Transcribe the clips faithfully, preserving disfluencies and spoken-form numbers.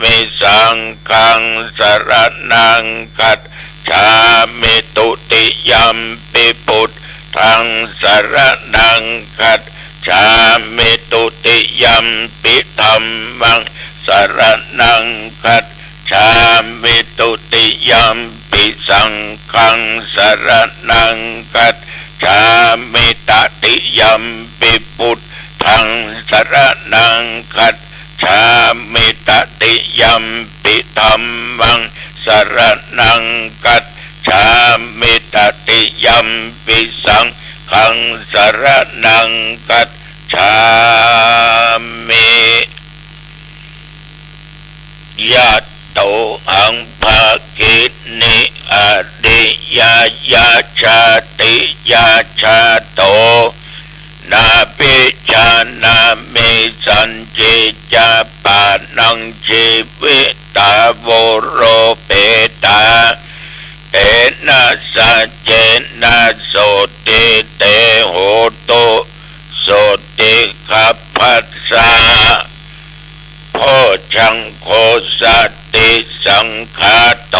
มิ สังฆังสรณังคัจฉามิ ทุติยมปิ พุทธังสรณังคัจฉามิ ทุติยมปิ ธัมมังสรณังคัจฉามิ ทุติยมปิ สังฆังสรณังคัจฉามิ ตติยมปิ พุทธังสรณังคัจฉามิ ตติยมปิ ธัมมังสรณังคัจฉามิ ตติยมปิ สังฆังสรณังคัจฉามิ ยะโต หัง ภะคินิ อะริยะ ยะชาติ ยะชาโต นา ปิ ชา นา มิ สัญ ญิ จะ ปะ นัง ชีวิ ตา โว โร เป ตา เต นะ สัจ เจ นะ โสตถิ เต โหตุ โสตถิ ขัพพัสสะ โพชฌังโค สัตติสังขาโต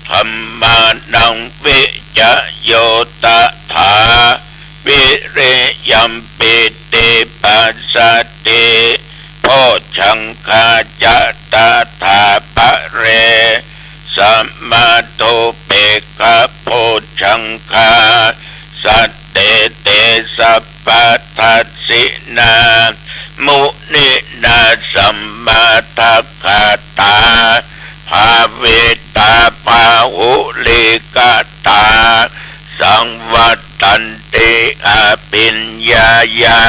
ธัมมานัง วิจโย ตถา วิริยัม ปีติ ปัสสัตถิ โพชฌังคา จะ ตถา ปะเร สะ มา โท เปกขะ โพชฌังคา สัตเต เต สัพพะ ทัสสินา มุนินา สัมมาทักขาตา ภาวิตา บาหุลีกตา สังวัตตันติ อะภิญญายะ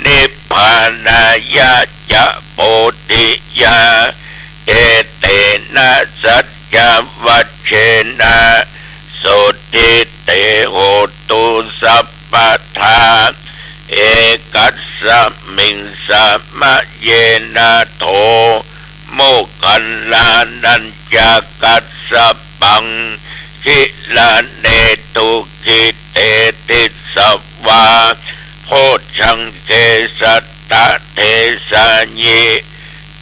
นิพพานายะ จะ โพธิยา เอเตนะ สัจจวัจเชนะ โสตถิ เต โหตุ สัพพะทา เอกัสสะมิง สะมะเยนะ โถ โมคคัลลานัญจะกัสสะปัง กิลาเน ทุกขิเต ติสสะวา โพชฌังเก สัตตะเทสายิ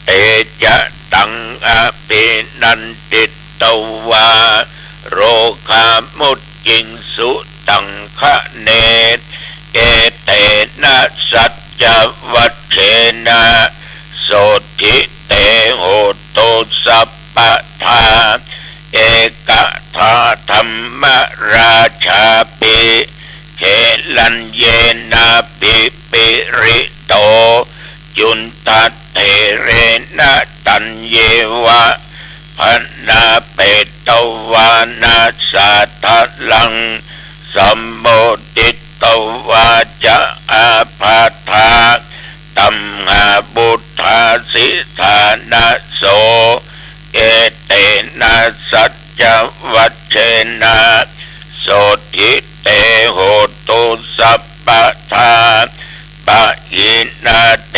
เตจะตัง อะภินันทิตวา โรคามุจจิงสุตังคะเน เอเตนะ สัจจวัจเชนะ โสตถิ เต โหตุ สัพพะทา เอกะทา ธัมมราชาปิ เขลัญเยนะ ภิ ปิริโต จุนทะเถเรนะ ตัญเยวะ ภะนาเปตวานะ สาทะลัง สัมโมทิตวาจะ อาพาธา ตัมหาปุทธา สิทานะโส เอเตนะ สัจจวัจเชนะ โสตถิ เต โหตุ สัพพะทา ปะหินา เต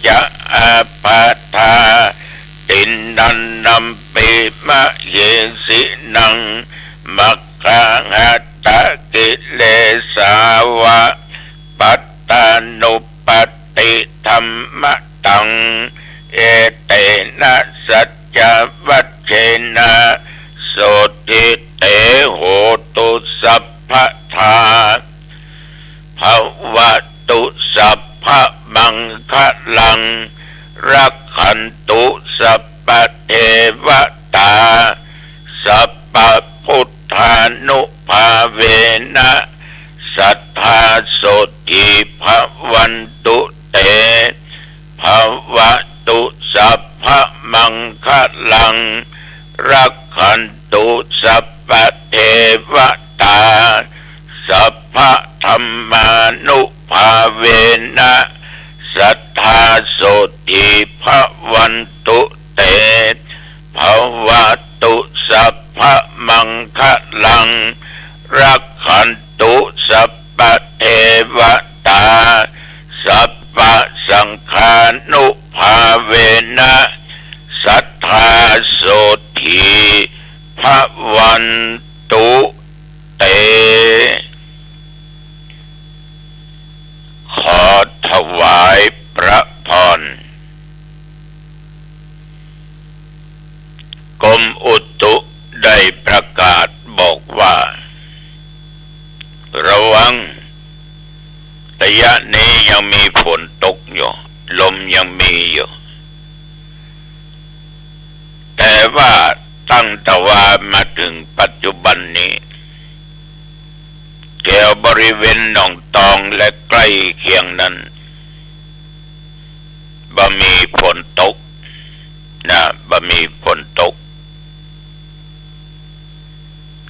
จะ อาพาธา ติณณัมปิ มะเหสินัง มัคคาหัตถกิเลสาวะ ปัตตานุปัตติธัมมะตัง เอเตนะ สัจจวัจเชนะ โสตถิ เต โหตุ สัพพะทา ภะวะตุ สัพพะมังคะลัง รักขันตุ สัพพะเทวะตา สัพพะพุทธานุภาเวนะ สัตถา โสตถิ ภะวันตุ เต ภะวะตุ สัพพะมังคะลัง รักขันตุ สัพพะเทวะตา สัพพะธัมมานุภาเวนะ สัตถา โสตถิ ภะวันตุ เต ภะวะตุ สัพพะมังคะลัง รักขันตุ สัพพะเทวะตา สัพพะสังฆานุภาเวนะ สัตถา โสตถิ ภะวันตุ เต ขอถวายพระพร มอุตุได้ประกาศบอกว่า ระวัง ระยะนี้ยังมีฝนตกอยู่ ลมยังมีอยู่ แต่ว่าตั้งแต่วามาถึงปัจจุบันนี้ แถวบริเวณหนองตองและใกล้เคียงนั้น บ่มีฝนตกนะ บ่มีฝนตก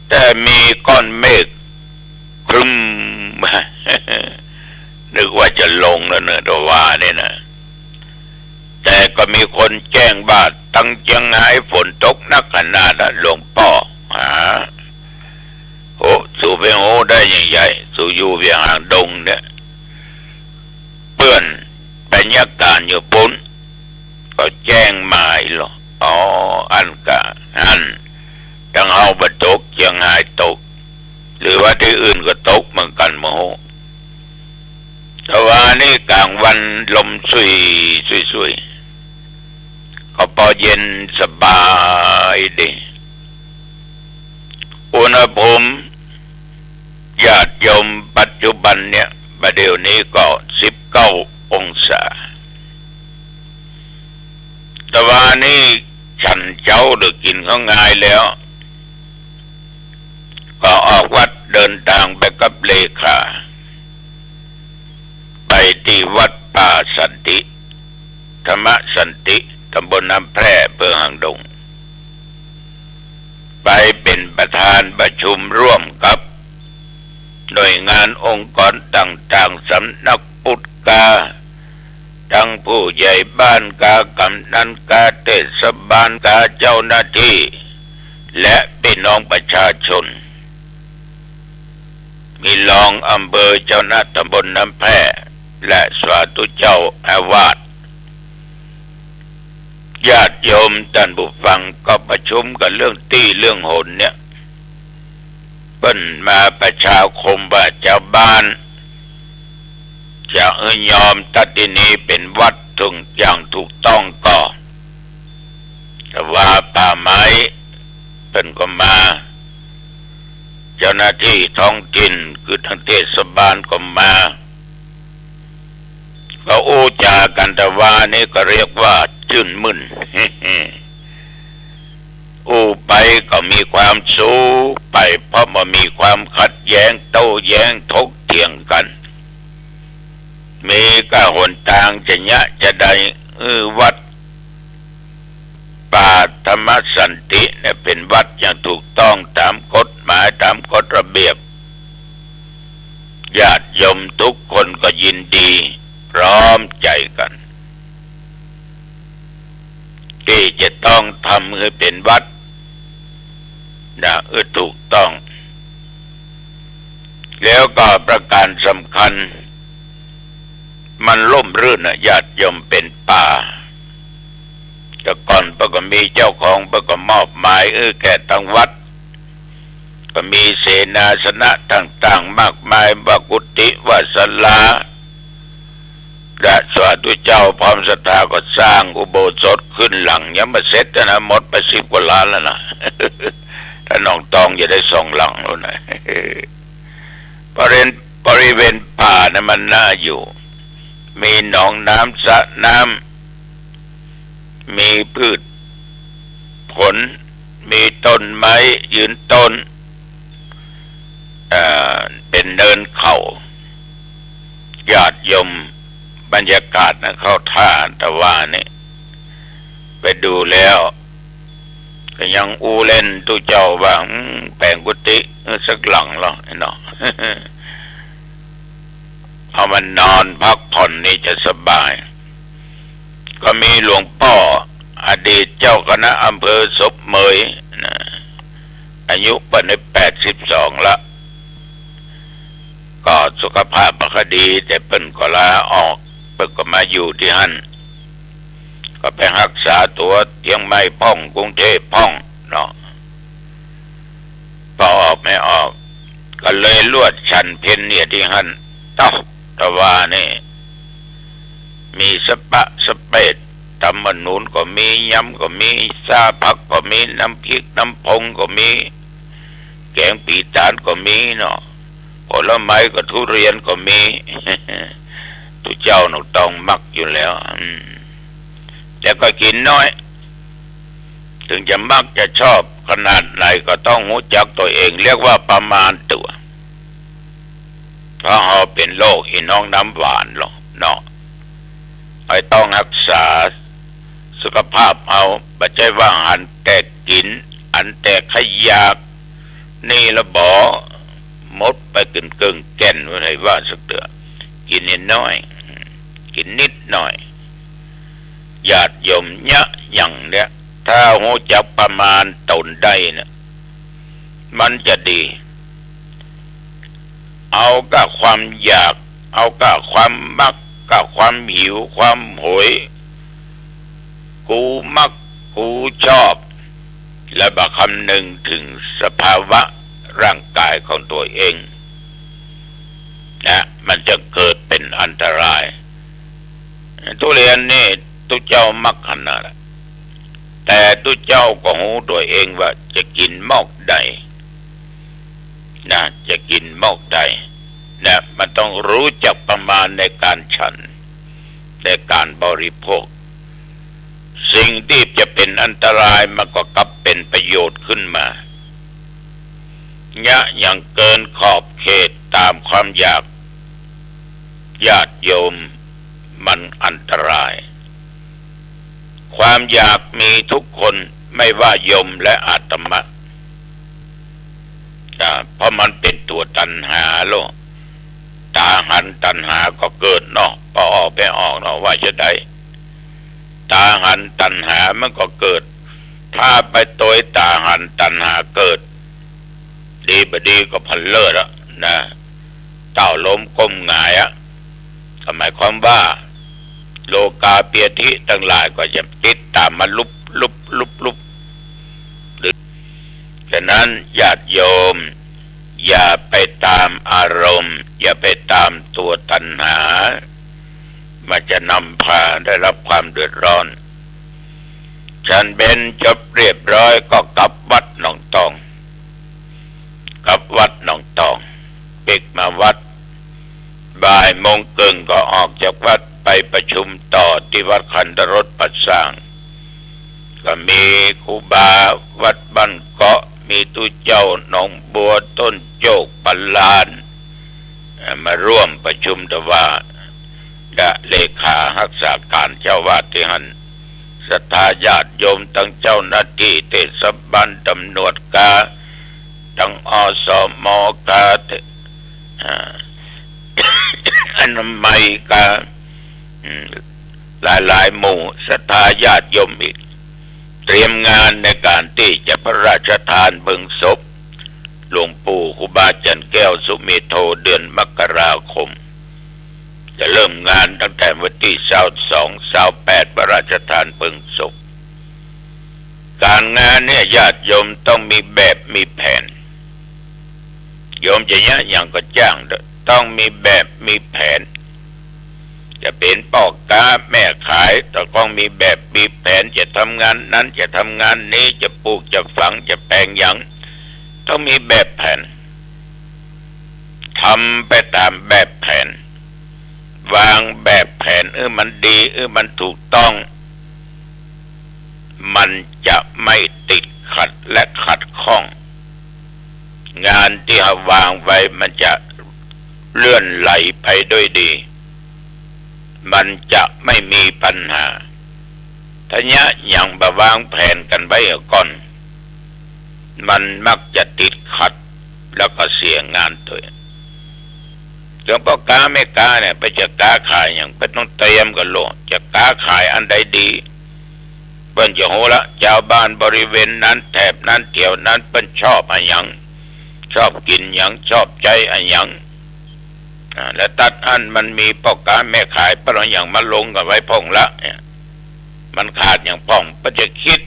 แต่มีก้อนเมฆครึ้ม นึกว่าจะลงแล้วเนอะ ตะวาเนี่ยนะ แต่ก็มีคนแจ้งว่าตังเจียงฮายฝนตกนักขนาดนั้น หลวงป้อ ฮะ โอ้ สูเปียงฮู้ได้อย่างใด สูอยู่เปียงหางดงเนี่ย เปื้อนบรรยากาศอยู่ปู๊น ก็แจ้งมาอีหลอ อ๋อ อั้นกา อั้น ตังเฮาบ่ตก เจียงฮายตก หรือว่าตี้อื่นก็ตกเหมือนกั๋นบ่ฮู้ ตะวานี้ก๋างวันลมสุย สุยๆ ก็ปอเย็นสบายดี อุณหภูมิ ญาติโยมปัจจุบันเนี่ย บ่าเดี่ยวนี้ก็สิบเก้าองศา ตะวานี้ฉันเจ๊าหรือกิ๋นข้าวงายแล้ว ก็ออกวัดเดินตางไปกับเลขา ไปตี้วัดป่าสันติ ธรรมสันติ ตำบลน้ำแพร่ อำเภอหางดง ไปเป๋นประธานประชุมร่วมกับหน่วยงานองค์กรต่างๆ สำนักพุทธกา ตังผู้ใหญ่บ้านกา ก๋ำนันกา เทศบาลกา เจ้าหน้าตี้ และปี้น้องประชาชน มีรองอำเภอ เจ้าคณะตำบลน้ำแพร่ และสาธุเจ้าอาวาส ญาติโยมต้านผู้ฟัง ก็ประชุมกั๋นเรื่องตี้เรื่องหนเนี่ย เปิ้นมาประชาคมว่าจาวบ้านจะหื้อยอมตั๊ดตี้นี้เป๋นวัดถูก อย่างถูกต้องก่อ ตะวาป่าไม้เปิ้นก็มา เจ้าหน้าตี้ท้องถิ่นคือตังเทศบาลก็มา ก็อู้จ๋ากั๋น ตะวานี้ก็เรียกว่าจื้นมื่น อู้ไปก็มีความสุขไป เพราะบ่มีความขัดแย้ง โต้แย้ง ถกเถียงกั๋น มีก้าหนตางจะเยียะจะใด อื้อ วัดป่าธรรมสันติเนี่ยเป๋นวัดอย่างถูกต้องต๋ามกฎหมาย ต๋ามกฎระเบียบ ญาติโยมทุกคนก็ยินดีพร้อมใจ๋กั๋น ตี้จะต้องทำหื้อเป๋นวัดนะ หื้อถูกต้อง แล้วก็ประก๋านสำคัญ มันร่มรื่นนะ ญาติโยม เป๋นป่า แต่ก่อนเปิ้นก็มีเจ้าของ เปิ้นก็มอบหมายหื้อแก่ตังวัด ก็มีเสนาสนะต่างๆ มากมาย ว่ากุฏิ ว่าศาลา และสาธุเจ้าพร้อมศรัทธาก็สร้างอุโบสถขึ้นหลังยังบ่เสร็จนะ หมดไปสิบกว่าล้านแล้วนะ ถ้าหนองตองจะได้สองหลังแล้วนะ บริเวณ บริเวณป่านะมันน่าอยู่ มีหนองน้ำสระน้ำ มีพืชผล มีต้นไม้ยืนต้น เอ่อ เป๋นเนินเขา ญาติโยม บรรยากาศนะเข้าท่า ตะวานี้ ไปดูแล้ว ก็ยังอู้เล่นตุ๊เจ้าว่า อืม แป๋งกุฏิ เออ สักหลังละเนาะ เอามานอนพักผ่อนนี่จะสบาย ก็มีหลวงป้ออดีตเจ้าคณะอำเภอศพเมยนะ อายุเปิ้นได้แปดสิบสองละ ก็สุขภาพบ่ค่อยดี แต่เปิ้นก็ลาออก เปิ้นก็มาอยู่ตี้หั้น ก็ไปฮักษาตั๋วเจียงใหม่พ่อง กรุงเทพฯพ่องเนาะ ปอออกไม่ออก ก็เลยลวดฉันเพลเนี่ยตี้หั้น เต๊าะ ตะวานี่ มีสปะสเปด ต๋ำมะหนุนก็มี ยำก็มี ซ้าผักก็มี น้ำพริกน้ำปงก็มี แก๋งปีต๋านก็มีเนาะ ผลไม้ก็ทุเรียนก็มี ตุ๊เจ้าหนกต้องมักอยู่แล้ว อืม แต่ก็กิ๋นน้อย เถิงจะมักจะชอบขนาดไหนก็ต้องฮู้จักตั๋วเอง เรียกว่าประมาณตั๋ว เพราะเฮาเป๋นโรคอี่น้องน้ำหวานเนาะ เนาะ เฮาต้องฮักษาสุขภาพเฮา บ่ใจ้ว่าหันแต่กิ๋น หันแต่ใค่อยาก นี่ละบ่ หมดไปเกิ่งๆ แก่น บ่ได้ว่าสักเตื้อ กิ๋นนิดน้อย กิ๋นนิดน้อย ญาติโยมเยียะหยังเนี่ย ถ้าฮู้จักประมาณต๋นได้เนี่ย มันจะดี เอาก้าความอยาก เอาก้าความมัก ก้าความหิว ความโหย กูมัก กูชอบ และบ่คำนึงเถิงสภาวะร่างกายของตั๋วเองนะ มันจะเกิดเป๋นอันตราย ทุเรียนนี่ตุ๊เจ้ามักขนาดละ แต่ตุ๊เจ้าก็ฮู้ตั๋วเองว่าจะกิ๋นมอกใดนะ จะกิ๋นมอกใดนะ มันต้องฮู้จักประมาณในก๋านฉัน ในก๋านบริโภค สิ่งตี้จะเป๋นอันตรายมันก็กลับเป๋นประโยชน์ขึ้นมา เยียะหยังเกินขอบเขตต๋ามความอยาก ญาติโยม มันอันตราย ความอยากมีทุกคน ไม่ว่าโยมและอาตมา อ่า เพราะมันเป๋นตั๋วตัณหาโลก ต๋าหันตัณหาก็เกิดเนาะ ปอออกไปออกเนาะ ว่าจะได้ ต๋าหันตัณหามันก็เกิด ถ้าไปตวยต๋าหันตัณหาเกิด ดีบ่ดีก็พลันเลิศอะนะ เต้าล้มก้มหงายอะ ก็หมายความว่า โลกาภิชฌาติตังหลายก็จะติดต๋ามมาลุบลุบลุบลุบ หรือ ฉะนั้นญาติโยม อย่าไปต๋ามอารมณ์ อย่าไปต๋ามตั๋วตัณหา มันจะนำพาได้รับความเดือดร้อน ฉันเพลจบเรียบร้อยก็กลับวัดหนองตอง กลับวัดหนองตอง ปิ๊กมาวัด บ่ายโมงเกิ่งก็ออกจากวัดไปประชุมต่อตี้วัดคันธารสป่าซาง ก็มีครูบาวัดบ้านเกาะ มีตุ๊เจ้าหนองบัว ต้นโจก ปาลาน เอ่อ มาร่วมประชุมถวาย และเลขาฮักษาก๋านเจ้าอาวาสตี้หั้น ศรัทธาญาติโยม ตังเจ้าหน้าตี้เทศบาล ตำรวจกา ตัง อสม กา อ่า อนามัยกา อืม หลายๆ หมู่ ศรัทธาญาติโยมอีก เตรียมงานในก๋านตี้จะพระราชทานเพลิงศพ หลวงปู่ครูบาอาจารย์แก้วสุเมโธ เดือนมกราคม จะเริ่มงานตั้งแต่วันตี้ซาวสอง ซาวแปด พระราชทานเพลิงศพ ก๋านงานเนี่ยญาติโยมต้องมีแบบมีแผน โยมจะเยียะหยังก็จ้างเถอะ ต้องมีแบบมีแผน จะเป๋นป้อก๊าแม่ขายก็ต้องมีแบบมีแผน จะทำงานนั้น จะทำงานนี้ จะปลูก จะฝัง จะแปลงหยัง ต้องมีแบบแผน ทำไปต๋ามแบบแผน วางแบบแผน เออ มันดี เออ มันถูกต้อง มันจะไม่ติดขัดและขัดข้อง งานตี้เฮาวางไว้มันจะเลื่อนไหลไปด้วยดี มันจะไม่มีปัญหา ถ้าเยียะหยังบ่วางแผนกั๋นไว้ก่อน มันมักจะติดขัด แล้วก็เสียงานตวย เถิงป้อก๊าแม่ก๊าเนี่ย เปิ้นจะก๊าขายหยัง เปิ้นต้องเตรียมกั๋นโลด จะก๊าขายอันใดดี เปิ้นจะฮู้ละ จาวบ้านบริเวณนั้น แถบนั้น แถวนั้น เปิ้นชอบอะหยัง ชอบกิ๋นหยัง ชอบใจ๊อะหยัง อ่า แล้วตั๊ดอั้นมันมีป้อก๊าแม่ขาย เปิ้นเอาหยังมาลงกั๋นไว้พ่องละเนี่ย มันขาดหยังพ่อง เปิ้นจะกึ๊ด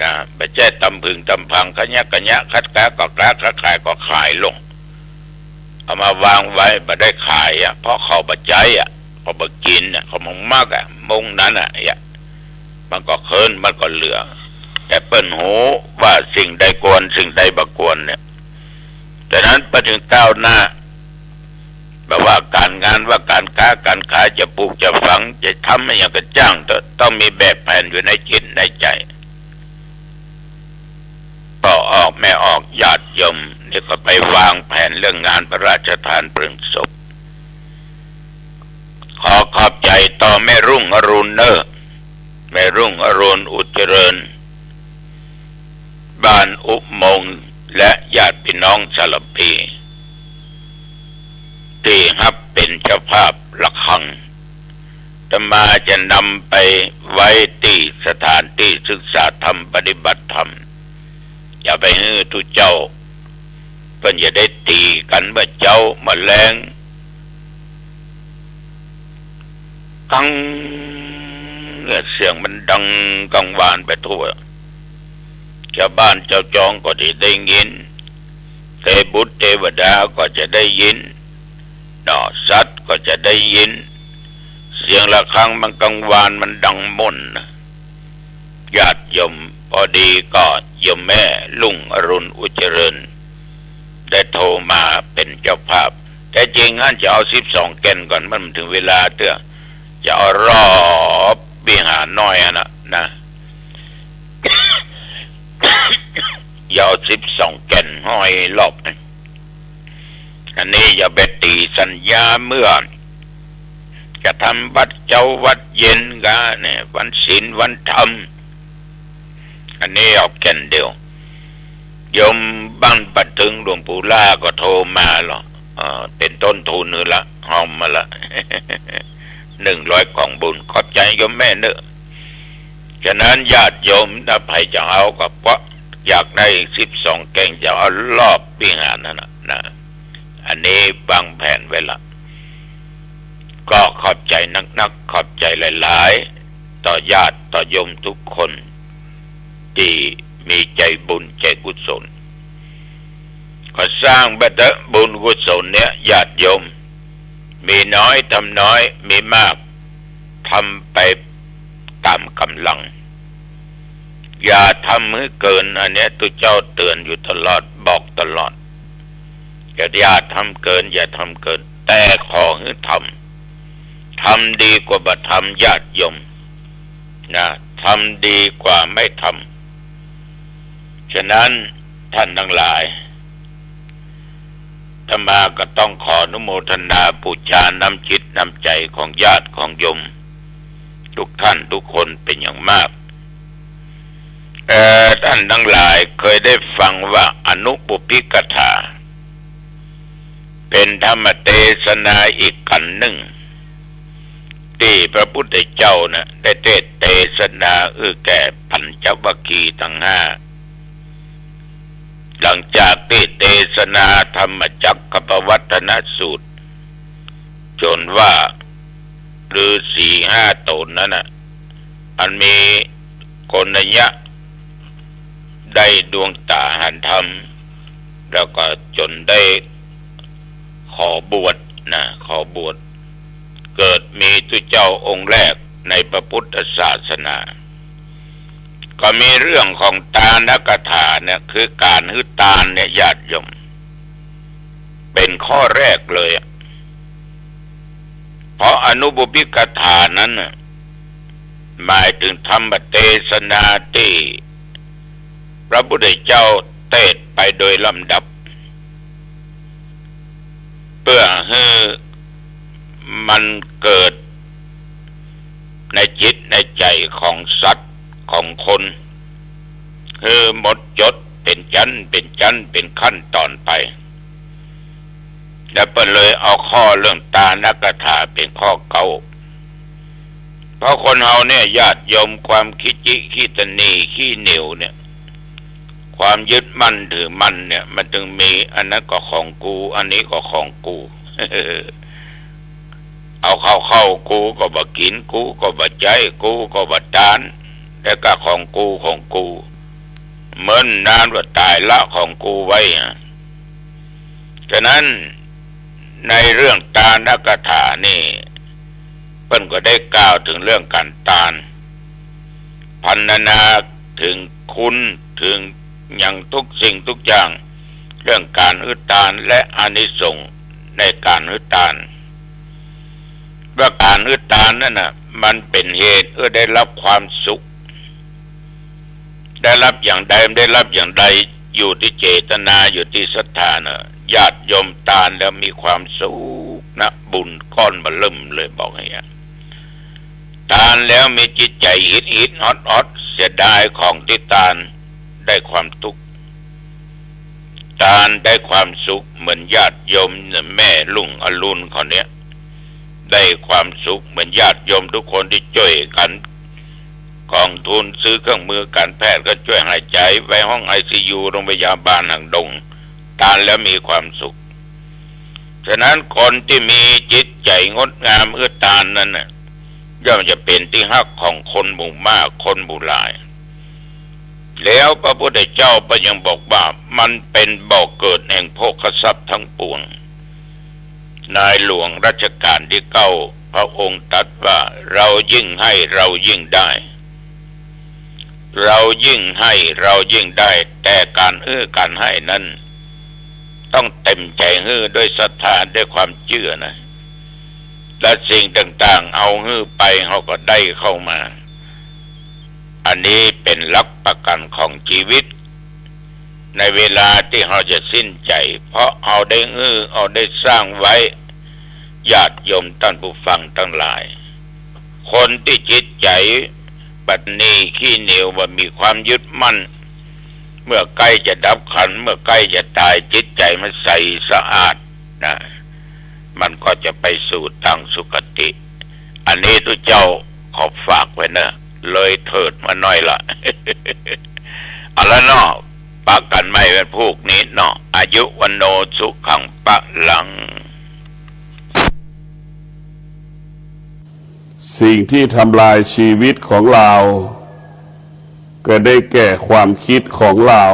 นะ บ่ใจ้ตำผึ่งตำพัง คะเยียะกะเยียะ คัดก๊าก็ก๊า คัดขายก็ขายลง เอามาวางไว้ บ่ได้ขายอะ เพราะเขาบ่ใจ๊อะ พอบ่กิ๋นน่ะ เขาบ่มักอะ มุ้งนั้นน่ะ เยียะ มันก็เคิ้น มันก็เหลือ แต่เปิ้นฮู้ว่าสิ่งใดควร สิ่งใดบ่ควรเนี่ย ฉะนั้นเปิ้นจึงก้าวหน้า บ่ว่าก๋านงาน ว่าก๋านค้าก๋านขาย จะปลูกจะฝัง จะทำอะหยังก็จ้างเต๊อะ ต้องมีแบบแผนอยู่ในจิตในใจ๋ พ่อออกแม่ออก ญาติโยมนี่ก็ไปวางแผนเรื่องงานพระราชทานเพลิงศพ ขอขอบใจ๋ต่อแม่รุ่งอรุณเน่อ แม่รุ่งอรุณ อุจเจริญ บ้านอุโมงค์ และญาติพี่น้องสารภี ตี้ฮับเป๋นเจ้าภาพระฆัง อาตมาจะนำไปไว้ตี้สถานตี้ศึกษาธรรม ปฏิบัติธรรม อย่าไปหื้อตุ๊เจ้า เปิ้นจะได้ตี๋กั๋นเมื่อเจ๊าเมื่อแลง กัง เนี่ย เสียงมันดังกังวานไปทั่ว จาวบ้านจาวจองก็จะได้ยิน เตบุตรเตวดาก็จะได้ยิน เนาะ สัตว์ก็จะได้ยิน เสียงระฆังมันกังวาน มันดังม่วนนะ ญาติโยม พอดีก็โยมแม่รุ่งอรุณ อุจเจริญ ได้โทรมาเป๋นเจ้าภาพ แต่จริงอันจะเอาสิบสองแก่นก่อน มันบ่เถิงเวลาเตื้อ จะเอารอบวิหารน้อยอันน่ะนะ อย่าเอาสิบสองแก่นห้อยรอบ อันนี้อย่าไปตี๋สัญญาเมื่อ จะทำวัดเจ๊าวัดเย็นกาเนี่ย วันศีลวันธรรม อันนี้เอาแก่นเดียว โยมบ้านป่าตึงหลวงปู่ล่าก็โทรมาลอ เอ่อ เป๋นต้นทุนหื้อละ ฮอมมาละ หนึ่งร้อยกล่องบุญ ขอบใจ๋โยมแม่เน่อ ฉะนั้นญาติโยมถ้าใผจะเอาก็ เพราะอยากได้สิบสองแก่น จะเอารอบวิหารนั่นน่ะนะ อันนี้วางแผนไว้ละ ก็ขอบใจ๋นักๆ ขอบใจ๋หลายๆ ต่อญาติต่อโยมทุกคน ตี้มีใจ๋บุญใจ๋กุศล ก็สร้างไปเต๊อะ บุญกุศลเนี่ย ญาติโยม มีน้อยทำน้อย มีมากทำไปต๋ามก๋ำลัง อย่าทำหื้อเกิน อันเนี้ยตุ๊เจ้าเตื๋อนอยู่ตลอด บอกตลอด อย่า อย่าทำเกิน อย่าทำเกิน แต่ขอหื้อทำ ทำดีกว่าบ่ทำ ญาติโยม นะ ทำดีกว่าไม่ทำ ฉะนั้นท่านทั้งหลาย อาตมาก็ต้องขออนุโมทนาบูชาน้ำจิตน้ำใจ๋ของญาติของโยมทุกท่านทุกคนเป๋นอย่างมาก เอ่อ ท่านทั้งหลายเคยได้ฟังว่าอนุปุพพิกถา เป๋นธรรมเตสนาอีกกัณฑ์นึ่ง ตี้พระพุทธเจ้าน่ะได้เตสน์เตสนาอื้อแก่ปัญจวัคคีย์ตังห้า หลังจากตี้เตสนาธรรมจักรกัปปวัตตนสูตร จ๋นว่าฤๅษีห้าต๋นนั้นน่ะ อันมีโกณฑัญญะ ได้ดวงต๋าหันธรรม แล้วก็จ๋นได้ขอบวชนะ ขอบวช เกิดมีตุ๊เจ้าองค์แรกในพระพุทธศาสนา ก็มีเรื่องของตานกถาเนี่ย คือก๋านหื้อตานเนี่ย ญาติโยม เป๋นข้อแรกเลยอะ เพราะอนุปุพพิกถานั้นน่ะ หมายเถิงธรรมเตสนาตี้พระพุทธเจ้าเตสน์ไปโดยลำดับ เปื้อหื้อมันเกิดในจิตในใจ๋ของสัตว์ของคน หื้อหมดจดเป๋นจั้นเป๋นจั้นเป๋นขั้นต๋อนไป แล้วเปิ้นเลยเอาข้อเรื่องตานกถาเป๋นข้อเก๊า เพราะคนเฮาเนี่ย ญาติโยม ความขี้จิขี้ตะหนี่ขี้เหนียวเนี่ย ความยึดมั่นถือมั่นเนี่ย มันจึงมี อันนั้นก็ของกู อันนี้ก็ของกู เอาเข้าเข้า กูก็บ่กิ๋น กูก็บ่ใจ๊ กูก็บ่ตาน แต่ก็ของกูของกู เมินนานว่าต๋ายละของกูไว้อะ ฉะนั้นในเรื่องตานกถานี่ เปิ้นก็ได้กล่าวเถิงเรื่องก๋านตาน พรรณนาเถิงคุณ เถิงหยังทุกสิ่งทุกอย่าง เรื่องก๋านหื้อตานและอานิสงส์ในก๋านหื้อตาน ว่าก๋านหื้อตานนั้นน่ะ มันเป๋นเหตุหื้อได้ฮับความสุข ได้ฮับอย่างใด ได้ฮับอย่างใด อยู่ตี้เจตนา อยู่ตี้ศรัทธาน่ะ ญาติโยมตานแล้วมีความสุขนะ บุญก้อนเบ้อเริ่มเลยบอกอย่างเงี้ย ตานแล้วมีจิตใจ๋ฮิดๆ ฮอดๆ เสียดายของตี้ตาน ได้ความสุข ตานได้ความสุขเหมือนญาติโยมแม่ลุงอรุณเขาเนี่ย ได้ความสุขเหมือนญาติโยมทุกคนตี้จ้วยกั๋น กองทุนซื้อเครื่องมือก๋านแพทย์ก็จ้วยหายใจ๋ ไปห้องไอซียูโรงพยาบาลหางดง ตานแล้วมีความสุข ฉะนั้นคนตี้มีจิตใจ๋งดงามหื้อตานนั้นน่ะ ย่อมจะเป๋นตี้ฮักของคนหมู่มาก คนหมู่หลาย แล้วพระพุทธเจ้าเปิ้นยังบอกว่ามันเป๋นบ่อเกิดแห่งโภคทรัพย์ทั้งปวง ในหลวงรัชกาลตี้เก้า พระองค์ตรัสว่า เรายิ่งให้ เรายิ่งได้ เรายิ่งให้ เรายิ่งได้ แต่ก๋านหื้อก๋านให้นั้น ต้องเต๋มใจ๋หื้อด้วยศรัทธา ด้วยความเจื้อนะ และสิ่งต่างๆ เฮาหื้อไป เฮาก็ได้เข้ามา อันนี้เป๋นหลักประกั๋นของจีวิต ในเวลาตี้เฮาจะสิ้นใจ๋ เพราะเฮาได้หื้อ เฮาได้สร้างไว้ ญาติโยมต้านผู้ฟังตังหลาย คนตี้จิตใจ๋ปะหนี้ขี้เหนียว บ่มีความยึดมั่น เมื่อใก้จะดับขันธ์ เมื่อใก้จะต๋าย จิตใจ๋มันใสสะอาดนะ มันก็จะไปสู่ตางสุคติ อันนี้ตุ๊เจ้าขอฝากไว้เนอะ เลยเถิดมาหน้อยละ เอาละเนาะ ปะกั๋นใหม่วันพูกนี้เนาะ อายุ วัณโณ สุขัง พลัง สิ่งที่ทำลายชีวิตของเรา ก็ได้แก่ความคิดของเรา